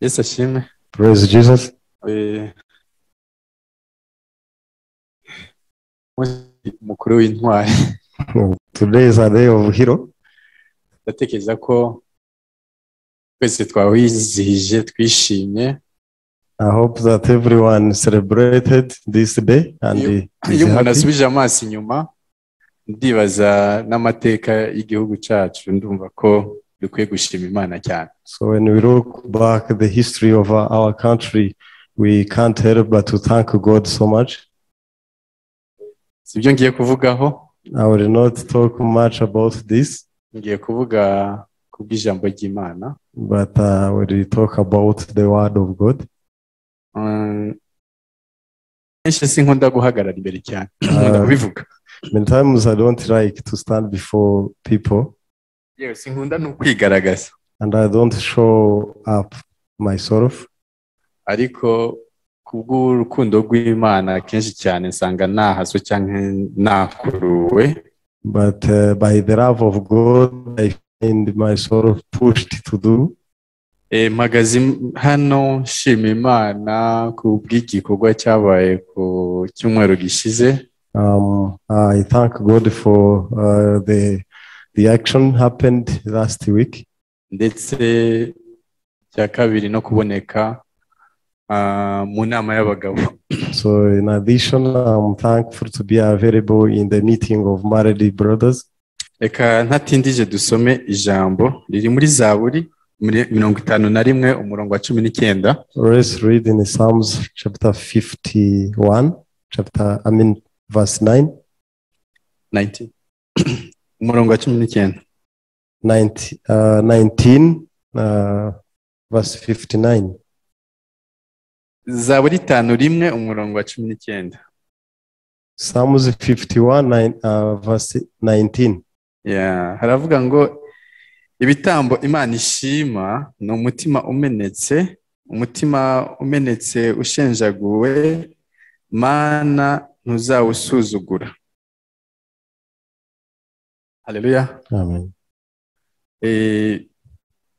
Yesu ashimwe. Praise Jesus. Mukuru w'intwari. Today is a day of hero. Ndatekereza ko twese twawizihije twishimye. I hope that everyone celebrated this day and iyo umuntu asubije amaso inyuma ndibaza n'amateka y'igihugu cyacu, ndumva ko dukwiye gushima Imana cyane. So when we look back the history of our country, we can't help but to thank God so much. Sibyo ngiye kuvugaho. I will not talk much about this. Ngiye kuvuga kubw'ijambo ry'Imana. But I will talk about the word of God. Kenshi sinkunda guhagarara imbere cyane. Nkunda kubivuga. Many times I don't like to stand before people. Yewe sinkunda no kwigaragaza. And I don't show up myself. Ariko kubw'urukundo rw'Imana kenshi cyane nsanga nahaswe cyangwa nakuruwe. But by the love of God I find myself pushed to do. Mpagaze hano nshima Imana kubw'igikorwa cyabaye ku cyumweru gishize. I thank God for the action happened last week. Ndetse cya kabiri no kuboneka mu nama y'abagabo. So in addition, I'm thankful to be available in the meeting of married brothers. Reka ntatindije dusome ijambo riri muri Zaburi 51 umurongo wa 19. Let's read in Psalms chapter 51, verse 9. 19. Umurongo wa 19. 19, verse 59. Zaburi 51 umurongo wa 19. Psalms 51, verse 19. Yeah, haravuga ngo ibitambo Imana ishima ni umutima umenetse, umutima umenetse ushenjaguwe, Mana ntuzawusuzugura. Haleluya. Amen.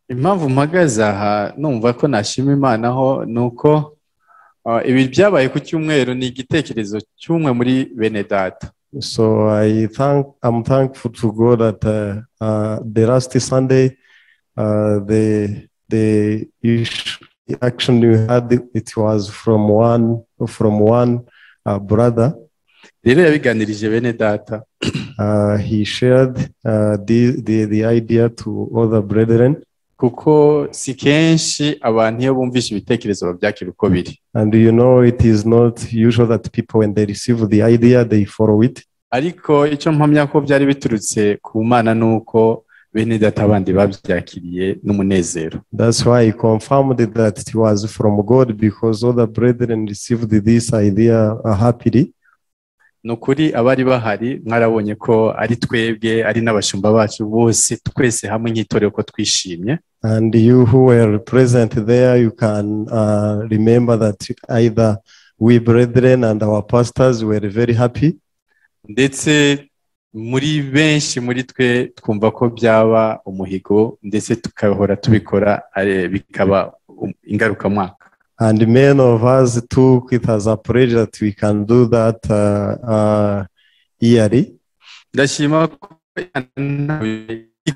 Impamvu mpagaze aha numva ko nashima Imana ho nuko ibi byabaye ku cyumweru ni igitekerezo cy'umwe muri bene data. So I'm thankful to God that the last Sunday, the action we had, it was from one brother. Rero yabiganirije bene data. He shared the idea to other brethren. Kuko si kenshi abantu iyo bumvishe ibitekerezo babyakira uko biri. And you know it is not usual that people when they receive the idea they follow it. Ariko icyo mpamya ko byari biturutse ku Mana nuko bene data bandi babyakiriye n'umunezero. That's why he confirmed that it was from God because other brethren received this idea happily. Nukuri abari bahari mwarabonye ko ari twebwe ari n'abashumba bacu bose twese hamwe nk'itorero ko twishimye. And you who were present there, you can remember that either we brethren and our pastors were very happy. Ndetse muri benshi muri twe twumva ko byaba umuhigo ndetse tukahora tubikora bikaba ingarukamwaka. And many of us took it as a pledge that we can do that yearly. Ndashima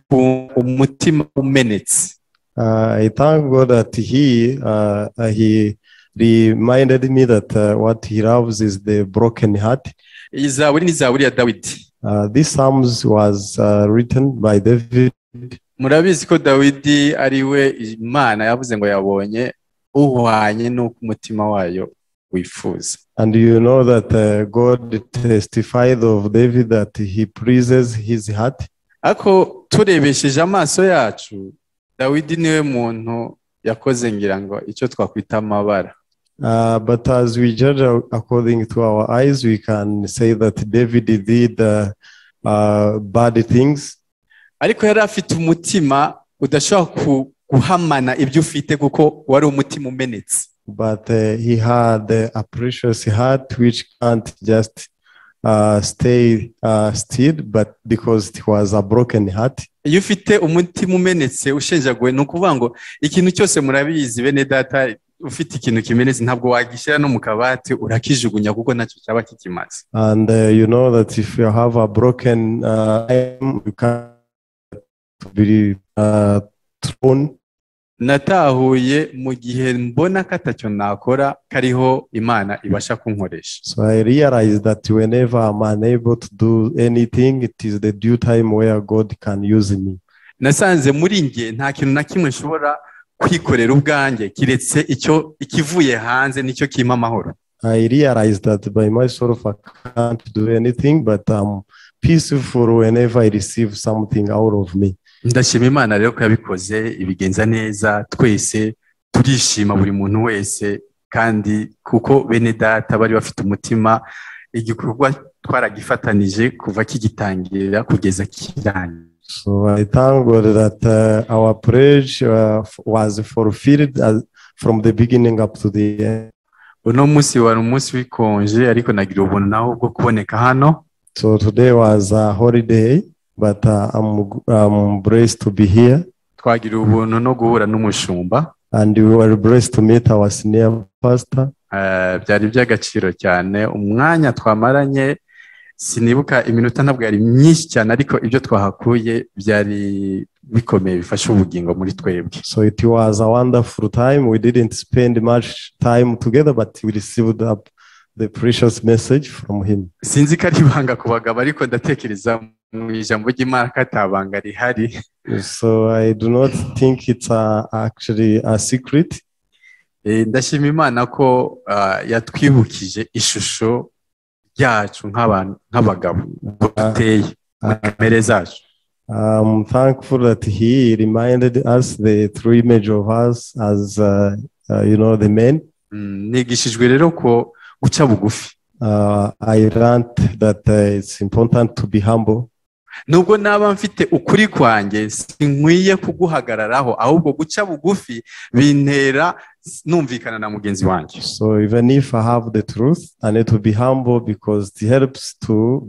ko umutima umenetse. I thank God that he reminded me that what he loves is the broken heart. Iyi zaburi ni zaburi ya Dawidi. This Psalms was written by David. Murabizi ko Dawidi ari we Imana yavuze ngo yabonye uhwanye n'uko umutima wayo wifuza. And you know that God testified of David that he pleases his heart. Ako turebesheje amaso yacu, Dawidi niwe muntu yakoze ngira ngo icyo twakwita amabara. But as we judge according to our eyes, we can say that David did bad things. Ariko yari afite umutima udashobora guhamana ibyo ufite kuko wari umutima umenetse. But he had a precious heart which can't just stay still, but because it was a broken heart. Iyo ufite umutima umenetse ushenjaguwe, ni ukuvuga ngo ikintu cyose, murabizi bene data, ufite ikintu kimenetse ntabwo wagishyira no mu kabati, urakijugunya kuko ntacyo cyaba kikimaze. And you know that if you have a broken item, you can't be thrown. Natahuye mu gihe mbona ko atacyo nakora kariho Imana ibasha kunkoresha. So I realized that whenever I'm unable to do anything, it is the due time where God can use me. Nasanze muri njye nta kintu na kimwe nshobora kwikorera ubwanjye, kiretse icyo ikivuye hanze nicyo kimpa amahoro. I realized that by myself I can't do anything, but I'm peaceful whenever I receive something out of me. Ndashima Imana rero ko yabikoze ibigenza neza, twese turishima, buri muntu wese, kandi kuko bene data bari bafite umutima, igikorwa twaragifatanije kuva kigitangira kugeza kirangiye. So I thank God that our pledge was fulfilled from the beginning up to the end. Uno munsi wari umunsi w'ikonje, ariko nagira ubuntu naho bwo kuboneka hano. So today was a holiday, but I'm blessed to be here. Twagira ubuntu no guhura n'umushumba. And we were blessed to meet our senior pastor. Byari iby'agaciro cyane umwanya twamaranye. Sinibuka iminota, ntabwo yari myinshi cyane, ariko ibyo twahakuye byari bikomeye, bifasha ubugingo muri twebwe. So it was a wonderful time. We didn't spend much time together, but we received up the precious message from him. Sinzi ko ari ibanga ku bagabo, ariko ndatekereza mu ijambo ry'Imana ko atabanga rihari. So I do not think it's actually a secret. Ndashima Imana ko yatwibukije ishusho ryacu nk'abantu, nk'abagabo duteye muri kamere zacu. I'm thankful that he reminded us the true image of us as the men. Nigishijwe rero ko guca bugufi, I learned that it's important to be humble. nubwo naba mfite ukuri kwanjye, sinkwiye kuguhagararaho, ahubwo guca bugufi bintera numvikana na mugenzi wanjye. So even if I have the truth, I need to be humble because it helps to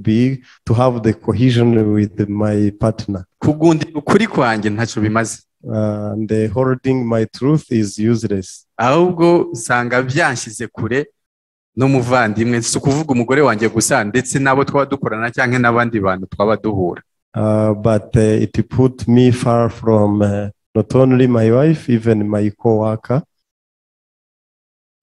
have the cohesion with my partner. Kugundira ukuri kwanjye ntacyo bimaze, And holding my truth is useless. ahubwo usanga byanshyize kure n'umuvandimwe, si ukuvuga umugore wanjye gusa, ndetse n'abo twaba dukorana cyangwa n'abandi bantu twaba duhura. But it put me far from not only my wife, even my co-worker.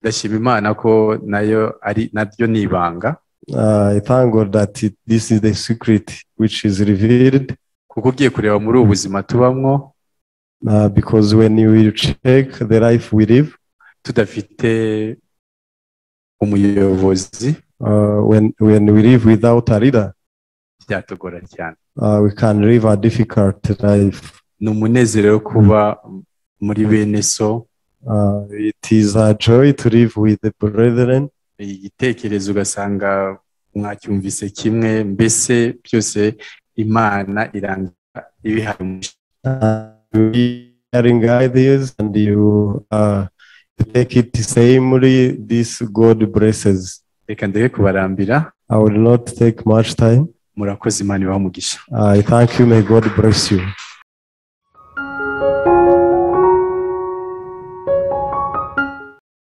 Ndashima Imana ko nayo ari naryo ni ibanga, I thank God that this is the secret which is revealed. kuko ugiye kureba muri ubu buzima tubamwo, Because when you will check the life we live, tudafite umuyobozi, when we live without a leader, byatugora cyane. We can live a difficult life. Ni umunezero wo kuba muri bene so. It is a joy to live with the brethren. Igitekerezo ugasanga mwacyumvise kimwe, mbese byose Imana iranga ibihaye umugisha. Sharing ideas and you take it samely, this God blesses. Reka ndeke kubarambira. I will not take much time. Murakoze, Imana ibahe umugisha. I thank you. May God bless you.